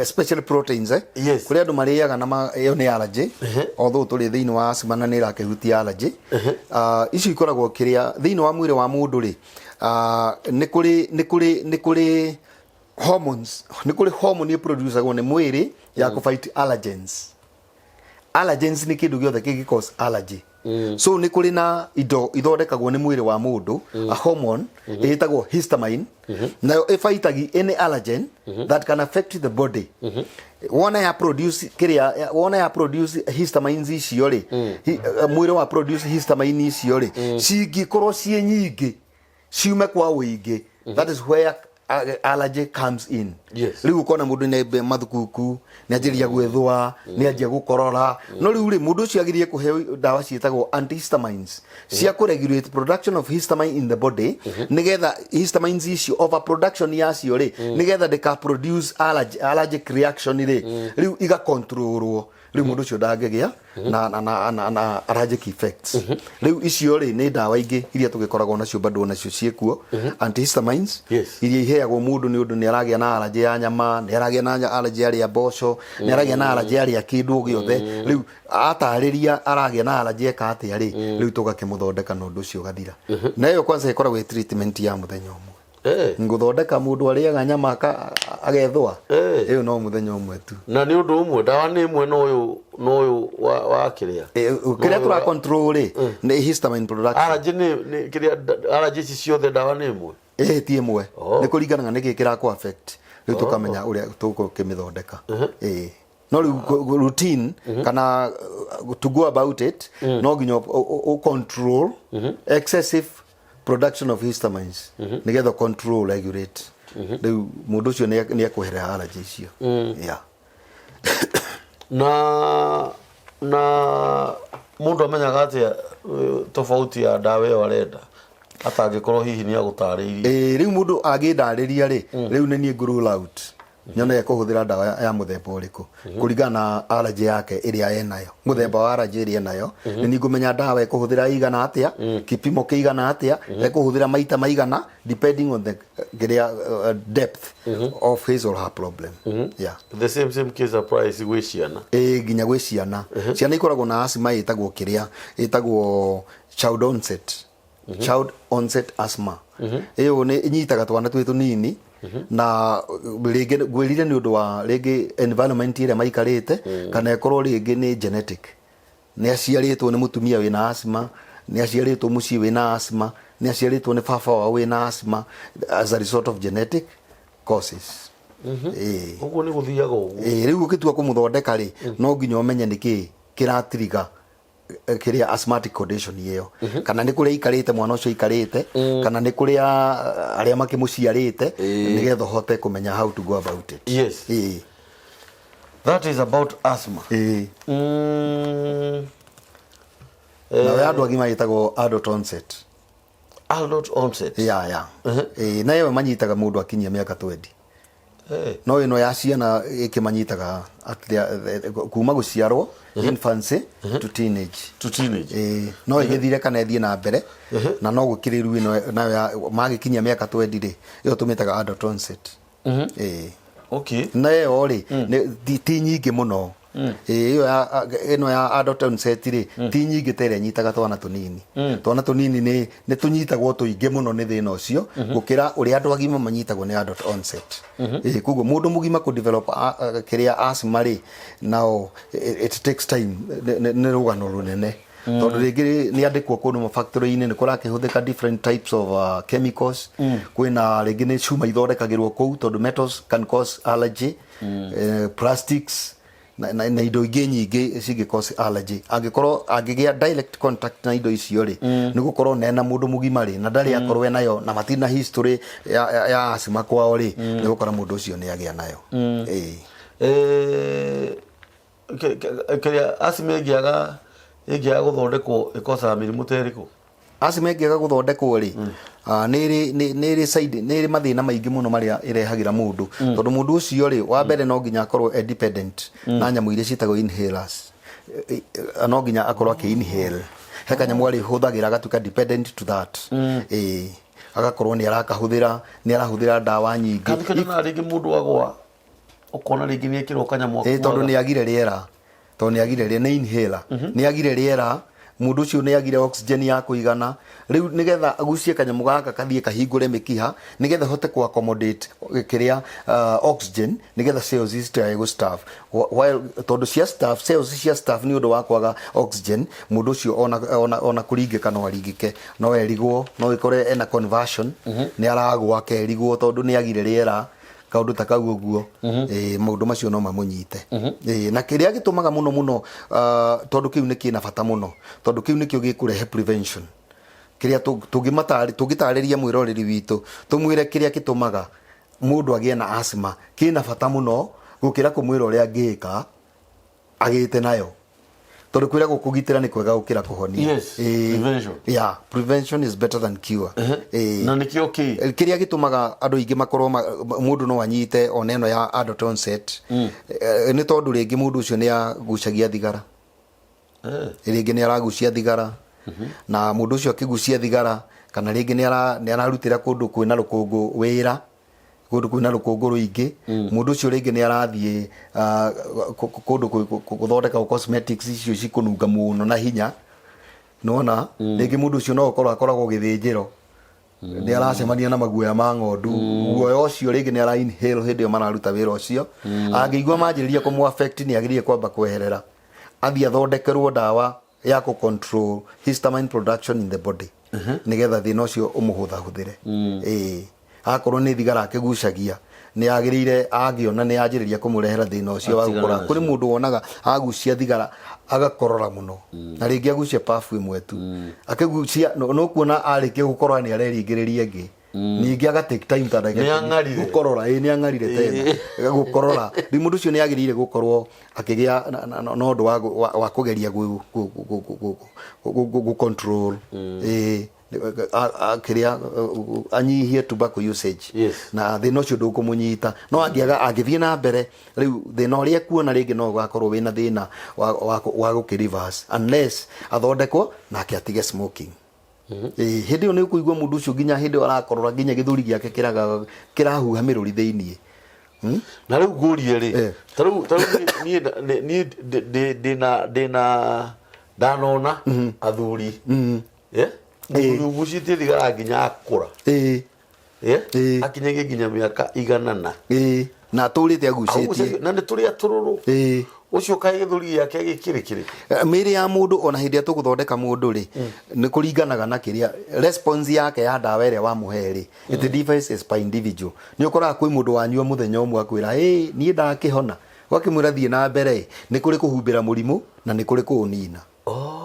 especially proteins, eh? Kũrĩ andũ marĩaga na ĩyo nĩ allergy, although tũrĩ thĩinĩ wa asthma na nĩ ĩrakĩhutia allergy. Icio ikoragwo kĩrĩa thĩinĩ wa mwĩrĩ wa mũndũ rĩ, nĩ kũrĩ hormones, nĩ kũrĩ hormone ĩproducagwo nĩ mwĩrĩ ya kũ fight allergens. Allergens nĩ kĩndũ gĩothe kĩngĩ cause allergy. So nĩ kũrĩ na indo ithondekagwo nĩ mwĩrĩ wa mũndũ, a hormone ĩtagwo histamine, nayo ĩbaitagi any allergen that can affect the body. Wona ya produce kĩrĩa, wona ya produce histamines icio rĩ, mwĩrĩ wa produce histamine icio rĩ, cingĩkorwo ciĩ nyingĩ, ciume kwa ũingĩ, that is where allergy comes in. Rĩu ũkona mũndũ nĩ mathukuku, nĩ anjĩrĩria gwĩthũa, nĩ anjia gũkorora. No rĩu rĩ, mũndũ ũcio agĩrĩire kũheo ndawa ciĩtagwo antihistamines cia kũ regulate production of histamine in the body, nĩgetha histamines icio, overproduction yacio rĩ, nĩgetha ndĩka produce allergic reaction rĩ, rĩu igacontrolwo. Rĩu mũndũ ũcio ndangĩgĩa na allergic effects. Rĩu icio rĩ, nĩ ndawa ingĩ iria tũgĩkoragwo nacio bado nacio ciĩkuo, antihistamines, iria iheagwo mũndũ nĩ ũndũ nĩ aragĩa na allergy ya nyama, nĩ aragĩa na allergy arĩa mboco, nĩ aragĩa na allergy arĩa kĩndũ o gĩothe. Rĩu atarĩria aragĩa na allergy eka atĩa rĩ, rĩu tũgakĩmũthondeka na ũndũ ũcio ũgathira. Na ĩyo kwanza ĩkoragwo ĩ treatment ya mũthenya ũmwe. Ngũthondeka mũndũ arĩaga nyama agethũa, ĩyo no mũthenya ũmwe tu. Na nĩ ũndũ ũmwe, ndawa nĩ ĩmwe na ũyũ wa kĩrĩa? Kĩrĩa tũra control rĩ, nĩ histamine production. Allergy nĩ kĩrĩa, allergy ici ciothe ndawa nĩ ĩmwe? Ĩĩ, ti ĩmwe. Nĩ kũringana na nĩkĩ kĩrakũ affect, rĩu tũkamenya ũrĩa tũgũkĩmĩthondeka. Ĩĩ, no rĩu routine kana to go about it, no nginya ũ control excessive production of histamines nĩgetha control, regulate, rĩu mũndũ ũcio nĩ ekweherera allergy icio, yeah. Na mũndũ amenyaga atĩa tofauti ya ndawa ĩyo arenda atangĩkorwo hihi nĩ agũtarĩirie? Ĩĩ, rĩu mũndũ angĩndarĩria rĩ, rĩu nĩ niĩ ngũ rule out nyone ekũhũthĩra ndawa ya mũthemba ũrĩkũ kũringana na allergy yake ĩrĩa enayo, mũthemba wa allergy ĩrĩa enayo. Nĩ niĩ ngũmenya ndawa ekũhũthĩra igana atĩa, kipimo kĩigana atĩa, ekũhũthĩra maita maigana, depending on the kĩrĩa depth of his or her problem, yeah. The same case applies gwĩ ciana? Ĩĩ, nginya gwĩ ciana. Ciana ikoragwo na asthma ĩtagwo kĩrĩa ĩtagwo child onset asthma. Ĩyo nĩ ĩnyitaga twana twĩ tũnini, na rĩngĩ ngwĩrire nĩ ũndũ wa rĩngĩ environment ĩrĩa maikarĩte, kana ĩkorwo rĩngĩ nĩ genetic, nĩ aciarĩtwo nĩ mũtumia wĩna asthma, nĩ aciarĩtwo mũciĩ wĩna asthma, nĩ aciarĩtwo nĩ baba wao wĩna asthma, as a result of genetic causes. Ĩĩ. Ũguo nĩ gũthiaga ũguo. Ĩĩ, rĩu ũgĩtua kũmũthondeka rĩ, no nginya ũmenye nĩkĩ kĩratiriga kĩrĩa asthmatic condition ĩyo, kana nĩ kũrĩa aikarĩte, mwana ũcio aikarĩte, kana nĩ kũrĩa arĩa makĩmũciarĩte, nĩgetha ũhote kũmenya how to go about it. Ĩĩ. That is about asthma. Ĩĩ. Nayo ya andũ agima ĩtagwo adult onset. Adult onset. Ya, ĩĩ, na ĩyo manyitaga mũndũ akinyia mĩaka 20. No ĩno ya ciana ĩkĩmanyitaga at kuma gũciarwo, infancy to teenage. To teenage. Ĩĩ, no ĩgĩthire kana ĩthiĩ na mbere, na no gũkĩrĩ rĩu ĩno nayo ya magĩkinyia mĩaka 20 rĩ, ĩyo tũmĩtaga adult onset. Ĩĩ. Na ĩyo rĩ, ti nyingĩ mũno. Ĩĩ, ĩyo ya ĩno ya adult onset rĩ, ti nyingĩ ta ĩrĩa ĩnyitaga twana tũnini. Twana tũnini nĩ tũnyitagwo tũingĩ mũno nĩ thĩna ũcio gũkĩra ũrĩa andũ agima manyitagwo nĩ adult onset. Ĩĩ, koguo mũndũ mũgima kũ develop kĩrĩa asthma rĩ, nao it takes time, nĩ rũgano rũnene, tondũ rĩngĩ nĩ andĩkwo kũndũ mafactory-inĩ nĩ kũrakĩhũthĩka different types of chemicals. Kwĩna rĩngĩ nĩ cuma ithondekagĩrwo kũu, tondũ metals can cause allergy, plastics na indo ingĩ nyingĩ cingĩ cause allergy. Angĩkorwo angĩgĩa direct contact na indo icio rĩ, nĩ gũkorwo nena mũndũ mũgima rĩ, na ndarĩ akorwo enayo na matirĩ na history ya asthma kwao rĩ, nĩ gũkora mũndũ ũcio nĩ agĩa nayo. Ĩĩ. Kĩrĩa asthma ĩngĩaga gũthondekwo ĩkosaga mĩrimũ ta ĩrĩkũ? Asthma ĩngĩaga gũthondekwo rĩ, nĩ ĩrĩ side, nĩ ĩrĩ mathĩna maingĩ mũno marĩa ĩrehagĩra mũndũ, tondũ mũndũ ũcio rĩ, wa mbere no nginya akorwo e dependent na nyamũ iria ciĩtagwo inhalers. No nginya akorwo akĩ inhale. He kanyamũ arĩhũthagĩra agatuĩka dependent to that. Ĩĩ, agakorwo nĩ arakahũthĩra, nĩ arahũthĩra ndawa nyingĩ. Kana nyonaga rĩngĩ mũndũ agwa, ũkona rĩngĩ nĩ ekĩrwo kanyamũ. Ĩĩ, tondũ nĩ agire rĩera, tondũ nĩ agire rĩera, nĩ inhaler, nĩ agire rĩera mũndũ ũcio, nĩ agire oxygen ya kũigana. Rĩu nĩgetha agucie kanyamũ gaka kathiĩ kahingũre mĩkiha nĩgetha hote ku accommodate kĩrĩa oxygen, nĩgetha cells citigae gũ starve. While tondũ cia starve, cells cia starve nĩ ũndũ wa kwaga oxygen, mũndũ ũcio ona kũringĩka no aringĩke, no erigwo, no ĩkore ena conversion, nĩ aragwa akerigwo tondũ nĩ agire rĩera, kaundu ta kau ũguo. Ĩĩ, maũndũ macio no mamũnyite. Ĩĩ, na kĩrĩa gĩtũmaga mũno mũno, tondũ kĩu nĩ kĩna bata mũno, tondũ kĩu nĩkĩo gĩkũrehe prevention. Kĩrĩa tũngĩtarĩria mwĩroreri witũ, tũmwĩre kĩrĩa gĩtũmaga mũndũ agĩe na asthma kĩna bata mũno gũkĩra kũmwĩra ũrĩa angĩka agĩte nayo, tondũ kwĩra gũkũgitĩra nĩ kwega gũkĩra kũhonia. Prevention. Yeah, prevention is better than cure. Ĩĩ. Na nĩkĩo kĩ? Kĩrĩa gĩtũmaga andũ aingĩ makorwo mũndũ no anyite ona ĩno ya adult onset, nĩ tondũ rĩngĩ mũndũ ũcio nĩ agucagia thigara. Rĩngĩ nĩ aragucia thigara, na mũndũ ũcio akĩgucia thigara, kana rĩngĩ nĩ ararutĩra kũndũ kwĩna rũkũngũ wĩra, kũndũ kwĩna rũkũngũ rũingĩ, mũndũ ũcio rĩngĩ nĩ arathiĩ kũndũ gũthondeka cosmetics icio cikũnunga mũno na hinya. Nona rĩngĩ mũndũ ũcio no ũkorwo akoragwo gĩthĩnjĩro, nĩ aracemania na maguoya ma ng'ondu, guoya ũcio rĩngĩ nĩ ara inhale hĩndĩ ĩyo mararuta wĩra ũcio. Angĩigua manjĩrĩria kũmũ affect, nĩ agĩrĩire kwamba kweherera, athiĩ athondekerwo ndawa ya kũ control histamine production in the body, nĩgetha thĩna ũcio ũmũhũthahũthĩre. Ĩĩ, akorwo nĩ thigara akĩgucagia, nĩ agĩrĩire angĩona nĩ yanjĩrĩria kũmũrehera thĩna ũcio wa Atigane gũkora. nacio. Kũrĩ mũndũ wonaga agucia thigara agakorora mũno, na rĩngĩ agucia pabu ĩmwe tu, akĩgucia no kuona arĩkia gũkorora nĩ areringĩrĩria ĩngĩ, ningĩ aga take time ta ndagĩka Nĩ ang'arire. Gũkorora, ĩĩ, nĩ ang'arire tena gũkorora. Rĩu mũndũ ũcio nĩ agĩrĩire gũkorwo akĩgĩa na ũndũ wa kũgeria gũ control, ĩĩ, kĩrĩa anyihie tobacco usage, na thĩna ũcio ndũkũmũnyita. No angĩaga, angĩthiĩ na mbere, rĩu thĩna ũrĩa ekuona rĩngĩ no ũgakorwo wĩna thĩna wa gũkĩ reverse unless athondekwo nake atige smoking. Ĩĩ, hĩndĩ ĩyo nĩ ũkũigua mũndũ ũcio nginya hĩndĩ ĩyo arakorora, nginya gĩthũri gĩake kĩraga kĩrahuha mĩrũri thĩiniĩ. Na rĩu ngũrie rĩ, ta rĩu niĩ ndĩna ndanona athuri. Mũthuri ũgucĩtie thigara nginya akũra. Akinyagia nginya mĩaka igana na Ĩĩ, na atũrĩte agucĩtie. Agucagia- na nĩ tũrĩa tũrũrũ. Ũcio kaĩ gĩthũri gĩake gĩkĩrĩ kĩrĩkũ? Mĩĩrĩ ya mũndũ, ona hĩndĩ ĩrĩa tũgũthondeka mũndũ rĩ, nĩ kũringanaga na kĩrĩa response yake ya ndawa ĩrĩa wamũhe rĩ. It differs as per individual. Nĩ ũkoraga kwĩ mũndũ wanyua mũthenya ũmwe akwĩra, "Ĩ, niĩ ndakĩhona." Ũgakĩmwĩra thiĩ na mbere. Nĩ kũrĩ kũhumbĩra mũrimũ na nĩ kũrĩ kũũnina.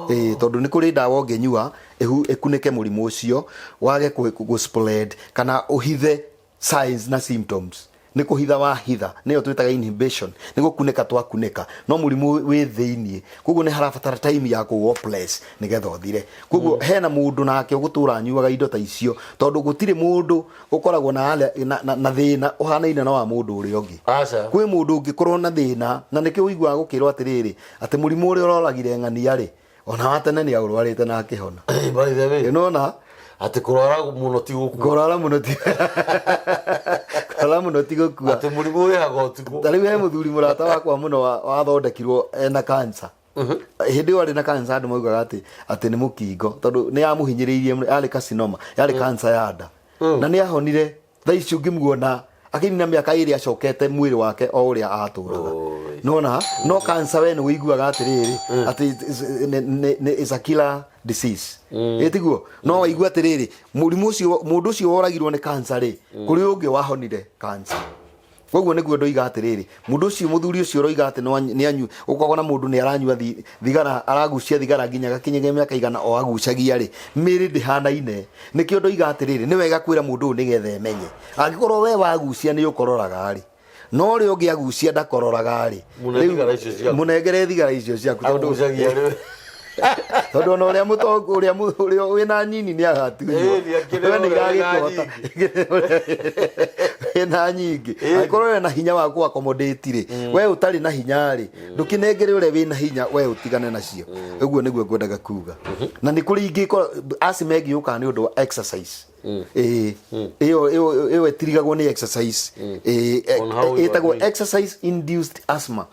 Ĩĩ, tondũ nĩ kũrĩ ndawa ũngĩnyua ĩkunĩke mũrimũ ũcio wage gũ spread kana ũhithe signs na symptoms. Nĩ kũhitha wahitha, nĩyo twĩtaga inhibition, nĩ gũkunĩka twakunĩka, no mũrimũ wĩ thĩiniĩ. Koguo nĩ harabatara time ya kũ oppress nĩgetha ũthire. Koguo hena mũndũ nake ũgũtũra anyuaga indo ta icio, tondũ gũtirĩ mũndũ ũkoragwo na thĩna ũhanaine na wa mũndũ ũrĩa ũngĩ. Aca. Kwĩ mũndũ ũngĩkorwo na thĩna, na nĩkĩo ũiguaga gũkĩrwo atĩrĩrĩ, atĩ mũrimũ ũrĩa ũroragire ng'ania rĩ, ona wa tene nĩ aũrwarĩte na akĩhona. By the way, nona atĩ kũrwara mũno ti gũkua. Kũrwara mũno ti gũkua. Atĩ mũrimũ wĩhaga ũtukũ. Ta rĩu he mũthuri mũrata wakwa mũno wathondekirwo ena cancer. Hĩndĩ ĩyo arĩ na cancer, andũ maugaga atĩ nĩ mũkingo, tondũ nĩ yamũhinyĩrĩirie mũno. Yarĩ carcinoma, yarĩ cancer ya nda, na nĩ ahonire. Thaa ici ũngĩmuona akĩnina mĩaka 2 acokete mwĩrĩ wake o ũrĩa atũraga. Nona no cancer, we nĩ ũiguaga atĩrĩrĩ atĩ is a killer disease, ĩ tiguo? No waigua atĩrĩrĩ, mũrimũ ũcio, mũndũ ũcio woragirwo nĩ cancer rĩ, kũrĩ ũngĩ wahonire cancer. Koguo nĩguo ndoiga atĩrĩrĩ, mũndũ ũcio, mũthuri ũcio ũroiga atĩ nĩ anyu, ũkona mũndũ nĩ aranyua thigara, aragucia thigara nginya gakinyagia mĩaka 100 o agucagia rĩ, mĩĩrĩ ndĩhanaine. Nĩkĩo ndoiga atĩrĩrĩ, nĩ wega kwĩra mũndũ ũyũ nĩgetha emenye. Angĩkorwo we wagucia nĩ ũkororaga rĩ, no ũrĩa ũngĩ agucia ndakororaga rĩ, Mũne thigara icio ciaku. Mũnengere thigara icio ciaku, tondũ Agucagia rĩ. Tondũ ona ũrĩa mũtongu, ũrĩa ũrĩa wĩna nyini nĩ agatunywo. Ĩĩ, nĩ akĩrĩ We nĩ ũrĩa wĩna iragĩkũhota wĩna nyingĩ. Angĩkorwo wĩna hinya wa kũ accommodate rĩ, we ũtarĩ na hinya rĩ, ndũkĩnengere ũrĩa wĩna hinya, we ũtigane nacio. Ũguo nĩguo ngwendaga kuga. Na nĩ kũrĩ ingĩ asthma ĩngĩ yũkaga nĩ ũndũ wa exercise. Ĩĩ, ĩyo ĩtirigagwo nĩ exercise. Ĩĩ, On how you ĩtagwo are doing. Exercise induced asthma.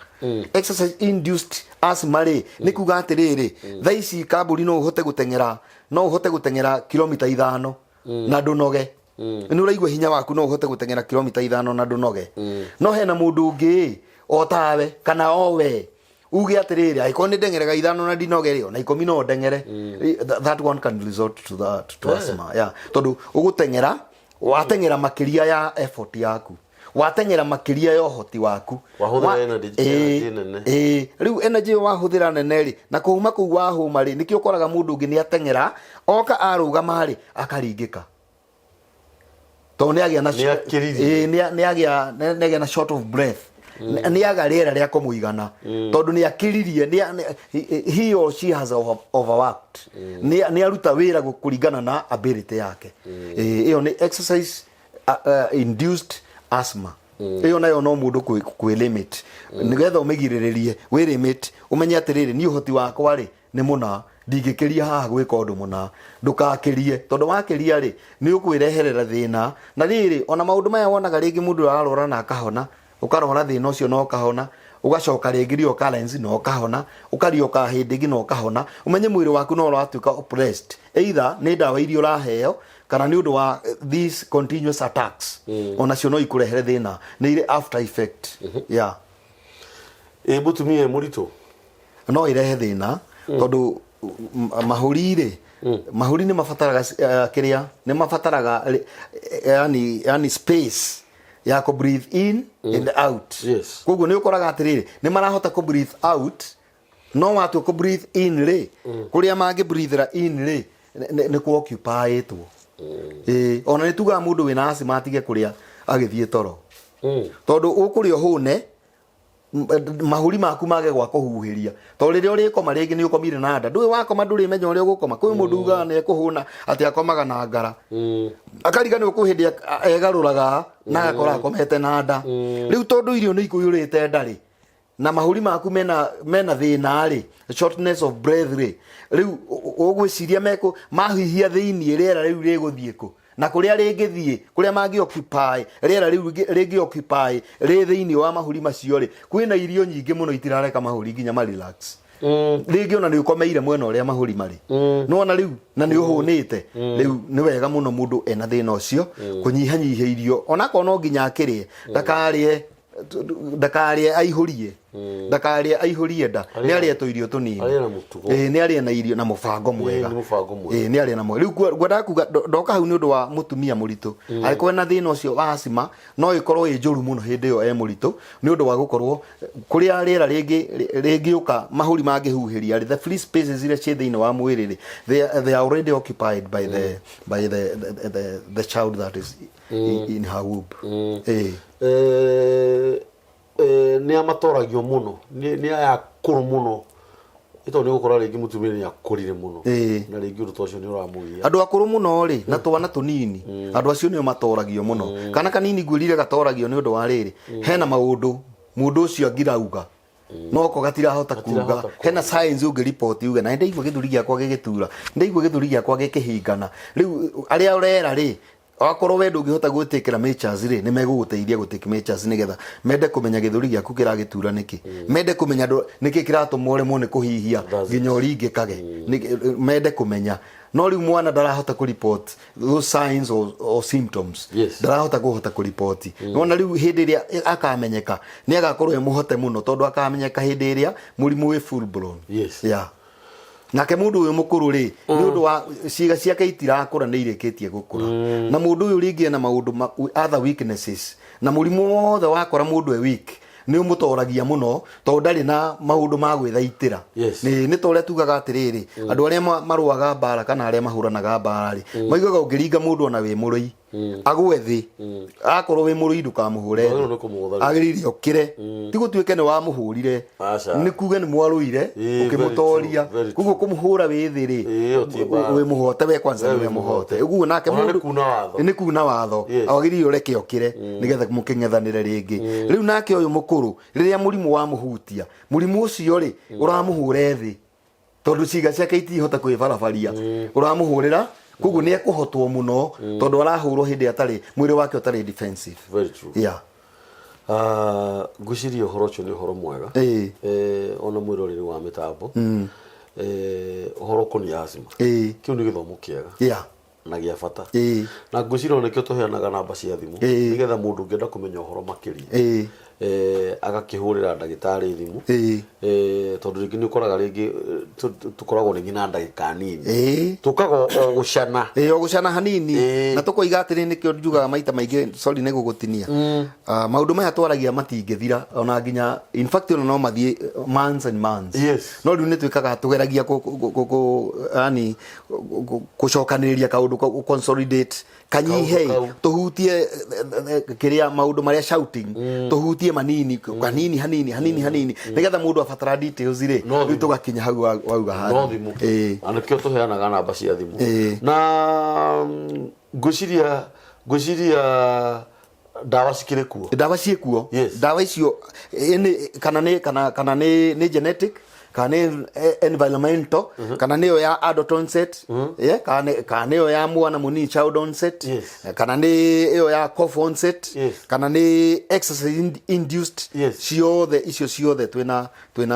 Exercise induced asthma rĩ, nĩ kuga atĩrĩrĩ, thaa ici kambũri no ũhote gũteng'era, no ũhote gũteng'era kilomita 5 na ndũnoge. Nĩ ũraigua hinya waku, no ũhote gũteng'era kilomita 5 na ndũnoge. No hena mũndũ ũngĩ o tawe kana o we uge atĩrĩrĩ, angĩkorwo nĩ ndeng'erega 5 na ndinoge rĩ, ona 10 no ndeng'ere. That one can result to that, to asthma, yeah, tondũ ũgũteng'era, wateng'era makĩria ya effort yaku, wateng'era makĩria ya ũhoti waku. Wahũthĩra energy nene. Ĩĩ, rĩu energy ĩyo wahũthĩra nene rĩ, na kũhuma kũu wahũma rĩ, nĩkĩo ũkoraga mũndũ ũngĩ nĩ ateng'era, oka arũgama rĩ, akaringĩka tondũ nĩ agĩa na Nĩ akĩririe. Ĩĩ, nĩ agĩa na short of breath. Nĩ aga rĩera rĩa kũmũigana tondũ nĩ akĩririe, he or she has overworked, nĩ aruta wĩra kũringana na ability yake. Ĩĩ, ĩyo nĩ exercise induced asthma. Ĩyo nayo no mũndũ kwĩ limit nĩgetha ũmĩgirĩrĩrie, wĩ limit, ũmenye atĩrĩrĩ, niĩ ũhoti wakwa rĩ nĩ mũna, ndingĩkĩria haha gwĩka ũndũ mũna. Ndũgakĩrie, tondũ wakĩria rĩ, nĩ ũkwĩreherera thĩna. Na rĩrĩ, ona maũndũ maya wonaga rĩngĩ mũndũ ararwara na akahona, ũkarwara thĩna ũcio na ũkahona, ũgacoka rĩngĩ recurrence na ũkahona, ũkarioka hĩndĩ ĩngĩ na ũkahona, ũmenye mwĩrĩ waku no ũratuĩka oppressed, either nĩ ndawa iria ũraheo kana nĩ ũndũ wa these continuous attacks. Onacio no ikũrehere thĩna, nĩ irĩ after effect, yeah. Ĩ mũtumia e mũritũ? No irehe thĩna tondũ mahũri rĩ, mahũri nĩ mabataraga kĩrĩa nĩ mabataraga yani space ya kũ breathe in and out. Koguo nĩ ũkoraga atĩrĩrĩ, nĩ marahota kũ breathe out, no watua kũ breathe in rĩ, kũrĩa mangĩ breathera in rĩ, nĩ kũ occupyĩtwo. Ĩĩ, ona nĩ tugaga mũndũ wĩna asthma atige kũrĩa agĩthiĩ toro, tondũ ũkũrĩa ũhũne, mahũri maku mage gwa kũhuhĩria, tondũ rĩrĩa ũrĩkoma rĩngĩ nĩ ũkomire na nda, ndũĩ wakoma ndũrĩmenya ũrĩa ũgũkoma. Kwĩ mũndũ ugaga nĩ ekũhũna atĩ akomaga na ngara, akariganĩrwo kwĩ hĩndĩ egarũraga na agakora akomete na nda. Rĩu tondũ irio nĩ ikũiyũrĩte nda rĩ, na mahũri maku mena thĩna rĩ, shortness of breath rĩ, rĩu ũgwĩciria mekũ mahihia thĩiniĩ, rĩera rĩu rĩgũthiĩ kũ? Na kũrĩa rĩngĩthiĩ, kũrĩa mangĩ occupy rĩera rĩu rĩngĩ occupy rĩ thĩiniĩ wa mahũri macio rĩ, kwĩna irio nyingĩ mũno itirareka mahũri nginya ma relax. Rĩngĩ ona nĩ ũkomeire mwena ũrĩa mahũri marĩ, nĩwona rĩu, na nĩ ũhũnĩte. Rĩu nĩ wega mũno mũndũ ena thĩna ũcio kũnyihanyihia irio, onakorwo no nginya akĩrĩe, ndakarĩe aihũrie, ndakarĩe aihũrie nda, nĩ arĩe tũirio tũnini. Arĩe na mũtugo. Ĩĩ, nĩ arĩe na irio na mũbango mwega. Nĩ mũbango mwega. Ĩĩ, nĩ arĩe na mwega. Rĩu ngwendaga kuga ndoka hau nĩ ũndũ wa mũtumia mũritũ. Angĩkorwo ena thĩna ũcio wa asthma, no ĩkorwo ĩ njũru mũno hĩndĩ ĩyo e mũritũ, nĩ ũndũ wa gũkorwo kũrĩa rĩera rĩngĩ rĩngĩũka, mahũri mangĩhuhĩria rĩ, the free spaces iria ciĩ thĩinĩ wa mwĩrĩ rĩ, they are already occupied by the child that is in her womb. Ĩĩ. Nĩ amatoragio mũno nĩ aya akũrũ mũno, ĩtondũ nĩ ũgũkora rĩngĩ mũtumia nĩ akũrire mũno na rĩngĩ ũndũ ta ũcio nĩ ũramũgia. Andũ akũrũ mũno rĩ, na twana tũnini, andũ acio nĩo matoragio mũno. Kana kanini ngwĩrire gatoragio nĩ ũndũ wa rĩrĩ, hena maũndũ mũndũ ũcio angirauga noko gatirahota kuga. Gatirahota. Hena signs ũngĩ report uge na ndaigua gĩthũri gĩakwa gĩgĩtura, ndaigua gĩthũri gĩakwa gĩkĩhingana. Rĩu arĩa ũrera rĩ, akorwo we ndũngĩhota gwĩtĩkĩra measures rĩ, nĩ megũgũteithia gũtake measures nĩgetha mende kũmenya gĩthũri gĩaku kĩragĩtura nĩkĩ, mende kũmenya nĩkĩ kĩratũma ũremwo nĩ kũhihia That's nginya ũringĩkage. Mende kũmenya. No rĩu mwana ndarahota kũ report those signs or symptoms. Ndarahota kũhota kũ report. Nona rĩu hĩndĩ ĩrĩa akamenyeka nĩ agakorwo e mũhote mũno, tondũ akamenyeka hĩndĩ ĩrĩa mũrimũ wĩ full blown. Yeah. Nake mũndũ ũyũ mũkũrũ rĩ, nĩ ũndũ wa ciĩga ciake itirakũra, nĩ irĩkĩtie gũkũra, na mũndũ ũyũ rĩngĩ ena maũndũ other weaknesses, na mũrimũ wothe wakora mũndũ e weak nĩ ũmũtoragia mũno, tondũ ndarĩ na maũndũ ma gwĩthaitĩra. Nĩ ta ũrĩa tugaga atĩrĩrĩ, andũ arĩa marũaga mbara kana arĩa mahũranaga mbara rĩ, maugaga ũngĩringa mũndũ ona wĩ mũrũi. Agwe thĩ, akorwo wĩ mũrũi ndũkamũhũre thĩ. Ndwagĩrĩirwo nĩ kũmũgũtha. Agĩrĩire okĩre, ti gũtuĩke nĩ wamũhũrire. Aca. Nĩ kuge nĩ mwarũire, Ĩĩ, very ũkĩmũtoria. true, very Koguo kũmũhũra wĩ thĩ rĩ, Ĩĩ, ĩyo ti mbara. wĩ mũhote we kwanza, We nĩ wĩ we mũhote mũhote. ũguo nake Ona nĩ mũndũ kuna watho. Nĩ kuna watho. Yes. Agĩrĩire ũreke okĩre nĩgetha mũkĩng'ethanĩre rĩngĩ. Rĩu nake ũyũ mũkũrũ, rĩrĩa mũrimũ wamũhutia, mũrimũ ũcio rĩ ũramũhũre thĩ, tondũ ciĩga ciake itingĩhota kwĩbarabaria, ũramũhũrĩra, koguo nĩ ekũhotwo mũno, tondũ arahũrwo hĩndĩ atarĩ mwĩrĩ wake ũtarĩ defensive. Very true. Ngwĩciria ũhoro ũcio nĩ ũhoro mwega. Ona mwĩroreri wa mĩtambo, ũhoro ũkoniĩ asthma, kĩu nĩ gĩthomo kĩega na gĩa bata. Na ngwĩciria ona nĩkĩo tũheanaga namba cia thimũ, nĩgetha mũndũ ũngĩenda kũmenya ũhoro makĩria, agakĩhũrĩra ndagĩtarĩ thimũ. Tondũ rĩngĩ nĩ ũkoraga rĩngĩ tũkoragwo rĩngĩ na ndagĩka nini, tũkaga o gũcana. Ĩĩ, o gũcana hanini. Na tũkoiga atĩrĩ, nĩkĩo njugaga maita maingĩ, sorry nĩ gũgũtinia. Maũndũ maya twaragia matingĩthira ona nginya, in fact ona no mathiĩ months and months. No rĩu nĩ twĩkaga, tũgeragia yani gũcokanĩrĩria kaũndũ consolidate kanyihe. Kaũndũ kau. Tũhutie kĩrĩa maũndũ marĩa shouting, tũhutie manini hanini hanini hanini hanini, nĩgetha mũndũ abatara details rĩ, No rĩu thimũ. Tũgakinya hau wauga No hanyu. thimũ. Na nĩkĩo tũheanaga namba cia thimũ. Na ngwĩciria ndawa cikĩrĩ kuo. Ndawa ciĩkuo. Ndawa icio kana nĩ genetic, kana nĩ environmental, kana nĩyo ya adult onset, yeah, kana nĩyo ya mwana mũnini, child onset, kana nĩ ĩyo ya cough onset, kana nĩ exercise induced, ciothe icio ciothe twĩna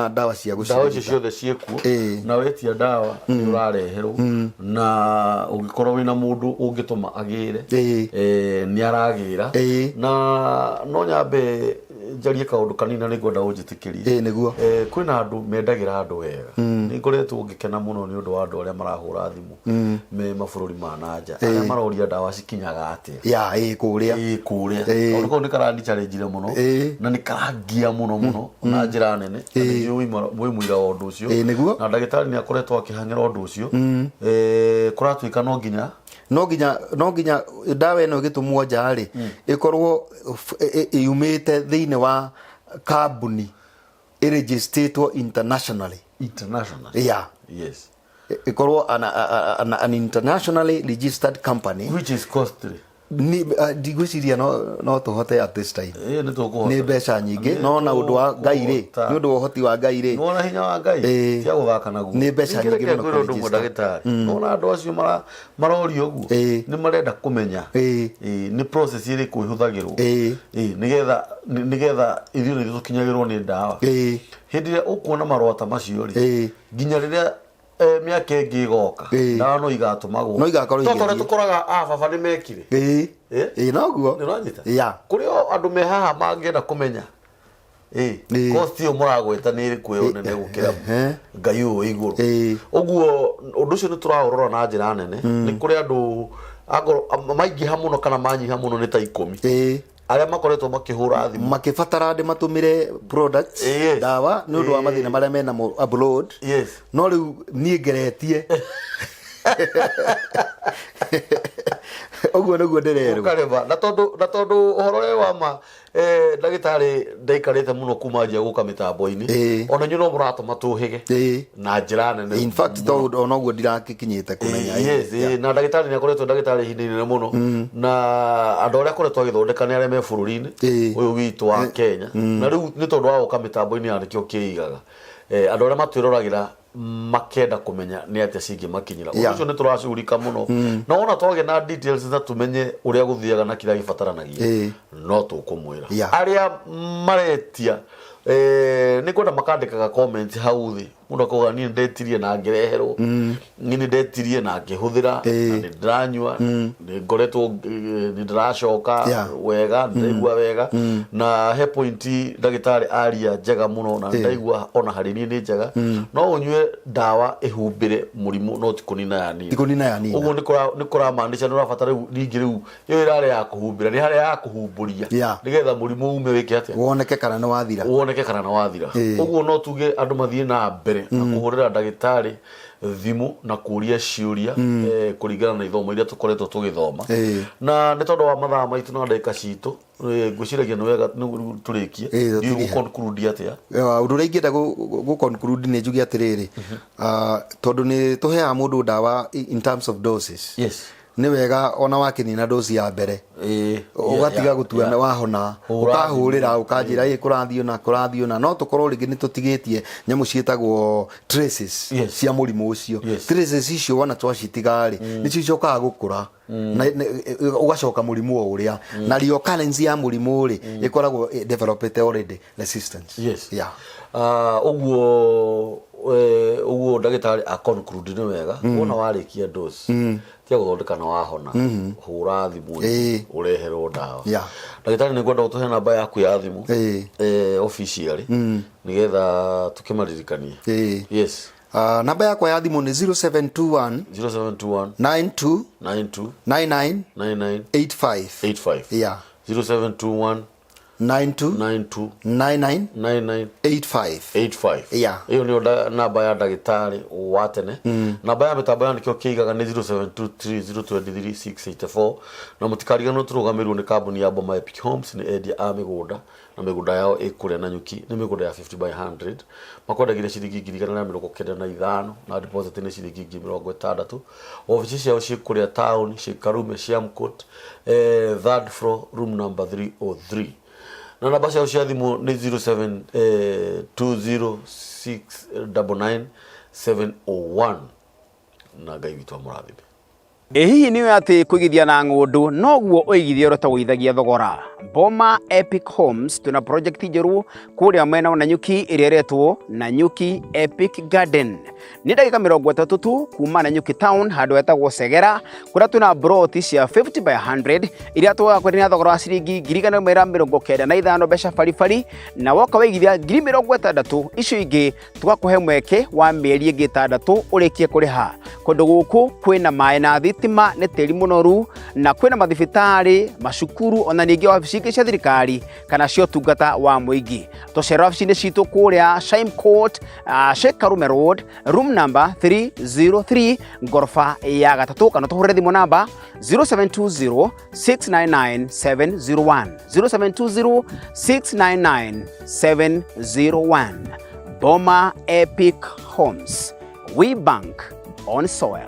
ndawa cia Ndawa icio gũcirigita. Ciothe ciĩkuo. Na wetia ndawa nĩ ũrareherwo, na ũngĩkorwo wĩna mũndũ ũngĩtũma agĩre, nĩ aragĩra. Na no nyambe njarie kaũndũ kanini na nĩngwenda ũnjĩtĩkĩrie. Ĩĩ, nĩguo. Kwĩna andũ mendagĩra andũ wega. Nĩ ngoretwo ngĩkena mũno nĩ ũndũ wa andũ arĩa marahũra thimũ me mabũrũri ma nanja, arĩa maroria ndawa cikinyaga atĩa. Ya, ĩĩ, kũrĩa. Ĩĩ, kũrĩa. Kaũndũ kau nĩ karanicharenjire mũno na nĩ karangia mũno mũno na njĩra nene, na nĩ njũĩ wĩ mũira wa ũndũ ũcio. Ĩĩ, nĩguo. Na ndagĩtarĩ nĩ akoretwo akĩhang'ĩra ũndũ ũcio. Kũratuĩka no nginya No nginya ndawa ĩno ĩgĩtũmwo nja rĩ, ĩkorwo yumĩte thĩinĩ wa kambuni ĩregistatwo internationally. International. Ĩkorwo an internationally registered company. Which is costly. Ndigwĩciria no tũhote at this time. Ĩĩ, nĩ tũkũhota. Nĩ mbeca nyingĩ, Nĩ no na ũndũ wa Ngai rĩ, tũkũhota. Nĩ ũndũ wa ũhoti wa Ngai rĩ. Nĩwona hinya wa Ngai tia gũthaka naguo. Nĩ mbeca Ningĩ nyingĩ reke mũno ngwĩre ũndũ ũmwe, kũregister. ndagĩtarĩ, nĩwona andũ acio maroria ũguo, nĩ marenda kũmenya nĩ process ĩrĩkũ ĩhũthagĩrwo nĩgetha ithuĩ nĩ tũkinyagĩrwo nĩ ndawa. Hĩndĩ ĩrĩa ũkuona marũa ta macio rĩ, nginya rĩrĩa mĩaka ĩngĩ ĩgoka, ndawa no igatũmagwo. No igakorwo To ta ũrĩa igĩthiĩ. Tũkoraga a baba nĩ mekire. Ĩĩ, noguo. Nĩ ũranyita? Ya. Kũrĩ o andũ me haha mangĩenda kũmenya cost ĩyo mũragweta nĩ ĩrĩkũ ĩyo nene gũkĩra Ngai ũyũ wĩ igũrũ. Ũguo ũndũ ũcio nĩ tũraũrora na njĩra nene. Nĩ kũrĩ andũ angorwo maingĩha mũno kana manyiha mũno nĩ ta 10 arĩa makoretwo makĩhũra thimũ Makĩbatara ndĩ matũmĩre products, ndawa, nĩ ũndũ wa mathĩna marĩa menamo abroad. No rĩu niĩ ngeretie ũguo nĩguo ndĩrerwo. Ũkarema na tondũ ũhoro ũrĩa wa ma, ndagĩtarĩ ndaikarĩte mũno kuma njia gũka mĩtambo-inĩ. Ona inyuĩ no mũratũma tũhĩge na njĩra nene. In fact, to onoguo ndirakikinyĩte kũmenya. Yes, na ndagĩtarĩ nĩ akoretwo ndagĩtarĩ ihinda inene mũno, na andũ arĩa akoretwo agĩthondeka nĩ arĩa me bũrũri-inĩ ũyũ witũ wa Kenya. Na rĩu nĩ tondũ wa gũka mĩtambo-inĩ ya nĩkĩo kĩigaga, andũ arĩa matwĩroragĩra makenda kũmenya nĩ atĩa cingĩmakinyĩra. Ũndũ ũcio nĩ tũracugurika mũno, na wona twagĩa na details na tũmenye ũrĩa gũthiaga na kĩrĩa gĩbataranagia, no tũkũmwĩra. Arĩa maretia, nĩ ngwenda makandĩkaga comment hau thĩ. Mũndũ akauga, "Niĩ ndetirie na ngĩreherwo, niĩ nĩ ndetirie na ngĩhũthĩra, na nĩ ndĩranyua, nĩ ngoretwo nĩ ndĩracoka wega, nĩ ndaigua wega." Na he point ndagĩtarĩ aria njega mũno, na ndaigua ona harĩ niĩ nĩ njega. No ũnyue ndawa ĩhumbĩre mũrimũ, no ti kũnina yanina. Ti kũnina yanina. Ũguo nĩ kũramaanisha nĩ ũrabatara rĩu ningĩ, rĩu ĩyo ĩrarĩ ya kũhumbĩra, nĩ harĩa ya kũhumbũria, nĩgetha mũrimũ ume wĩke atĩa? Woneke kana nĩ wathira. Woneke kana nĩ wathira. Ũguo no tuge andũ mathiĩ na mbere. mbere na kũhũrĩra ndagĩtarĩ thimũ na kũria ciũria kũringana na ithomo iria tũkoretwo tũgĩthoma. Na nĩ tondũ wa mathaa maitũ na ndagĩka citũ, ngwĩciragia nĩ wega tũrĩkie. Ndiũĩ tũtige. Gũconclude atĩa? Ũndũ ũrĩa ingĩenda gũ conclude nĩ njuge atĩrĩrĩ, tondũ nĩ tũheaga mũndũ ndawa in terms of doses, nĩ wega ona wakĩnina dosi ya mbere, ũgatiga gũtua wahona, Hũra. Ũkahũrĩra ũkanjĩra, ĩ kũrathiĩ ũna, kũrathiĩ ũna, no tũkorwo rĩngĩ nĩ tũtigĩtie nyamũ ciĩtagwo traces cia mũrimũ ũcio. Traces icio wona twacitiga rĩ, nĩcio icokaga gũkũra na ũgacoka mũrimũ o ũrĩa, na recurrence ya mũrimũ rĩ, ĩkoragwo developed already resistance. Yeah. Ũguo ũguo ndagĩtarĩ a conclude nĩ wega wona warĩkia dose, tiga gũthondeka na wahona, hũra thimũ ũreherwo ndawa. Ndagĩtarĩ, nĩ ngwenda ũtũhe namba yaku ya thimũ officially nĩgetha tũkĩmaririkanie. Yes. Namba yakwa ya thimũ nĩ 0721 0721 92 92 99 99 85. 85. Yeah. 0721 92 92 99 99 85. 85. Ĩyo nĩyo namba ya ndagĩtarĩ wa tene. Namba ya mĩtambo ya nĩkĩo kĩigaga nĩ 0723023684, na mũtikariganĩrwo tũrũgamĩrĩirwo nĩ kambuni ya Boma Epic Homes. Nĩ endia a mĩgũnda, na mĩgũnda yao ĩ kũrĩa Nanyuki, nĩ mĩgũnda ya 50 by 100. Makwendagĩria ciringi 195,000, na deposit nĩ ciringi 60,000. Obici ciao ciĩ kũrĩa town, ciĩ Karume Shamcourt, third floor, room number 303, na namba ciao cia thimũ nĩ 0720699701. Na Ngai witũ amũrathime. Ĩ hihi nĩ atĩ kũigithia na ng'ũndũ noguo ũigithia ũrĩa ũtagũithagia thogora? Boma Epic Homes twĩna project njerũ kũrĩa mwena wa Nanyuki ĩrĩa ĩretwo Nanyuki Epic Garden. Nĩ ndagĩka 30 tu kuma Nanyuki town, handũ hetagwo Segera, kũrĩa twĩna broti cia 50 by 100 iria tũgakwenderia na thogora wa ciringi 195,000 mbeca baribari, na woka waigithia 60,000, icio ingĩ tũgakũhe mweke wa mĩeri ĩngĩ 6 ũrĩkie kũrĩha. Kũndũ gũkũ kwĩna maĩ na thitima, nĩ tĩri mũnoru, na kwĩna mathibitarĩ, macukuru, ona ningĩ wabici ingĩ cia thirikari kana cia ũtungata wa mũingĩ. Tũcera wabici-inĩ citũ kũrĩa Shime Court, Sheikh Karume Road, room number 303, ngoroba ya gatatũ, kana tũhũrĩre thimũ namba 0720 699 701, 0720 699 701. Boma Epic Homes. We bank on soil.